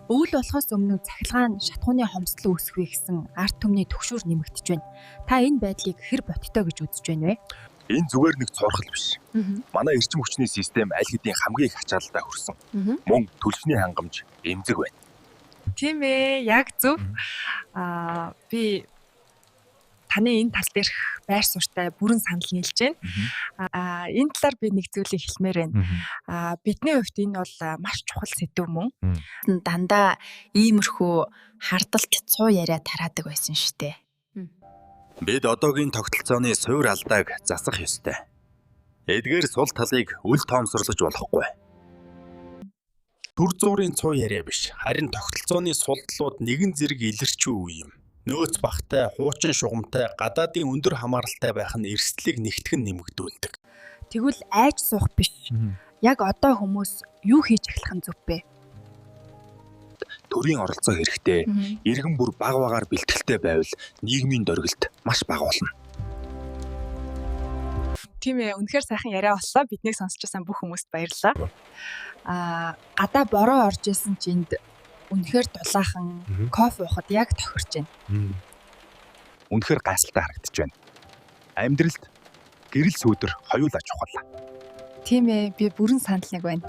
Өвөл болохоос өмнө цахилгаан шатахууны хомсдол үүсэх вэ гэсэн ард түмний түгшүүр нэмэгдэж байна. Та энэ байдлыг хэр бодиттой гэж үзэж байна вэ? Энэ зүгээр нэг цуурхал биш. Манай эрчим хүчний систем аль хэдийн хамгийн их ачаалалдаа хүрсэн. Мөн түлшний хангамж эмзэг байна. Тийм ээ, яг зөв. Би таны энэ тал дээрх байр суурьтай бүрэн санал нийлж байна. Энэ талаар би нэг зүйлийг хэлмээр байна. Бидний хувьд энэ бол маш чухал сэдэв мөн. Дандаа иймэрхүү хардалт цуу яриа тараадаг байсан штэ. Бид одоогийн тогтолцооны суур алдааг засах ёстой. Эдгээр сул талыг үл тоомсорлож болохгүй. Түр зуурын цуу яриа биш. Харин тогтолцооны сул талууд нэгэн зэрэг илэрч буй үе юм. Нөөц багатай, хуучин шугамтай, гадаадын өндөр хамааралтай байх нь эрсдлийг нэгтгэн нэмэгдүүлдэг. Тэгвэл айж суух биш. Яг одоо хүмүүс юу хийж эхлэх нь зөв бэ? Төрийн оролцоо хэрэгтэй. Иргэн бүр бага багаар бэлтгэлтэй байвал нийгмийн доргилт маш бага болно. Тийм ээ, үнэхээр сайхан яриа боллоо. Биднийг сонсч байсан бүх хүмүүст баярлалаа. Гадаа бороо орж исэн ч энд үнэхээр дулаахан кофе уухад яг тохирч байна. Үнэхээр гайхалтай харагдаж байна. Амьдралд гэрэл сүүдэр хоёулаа чухал. Тийм ээ, би бүрэн санал нэг байна.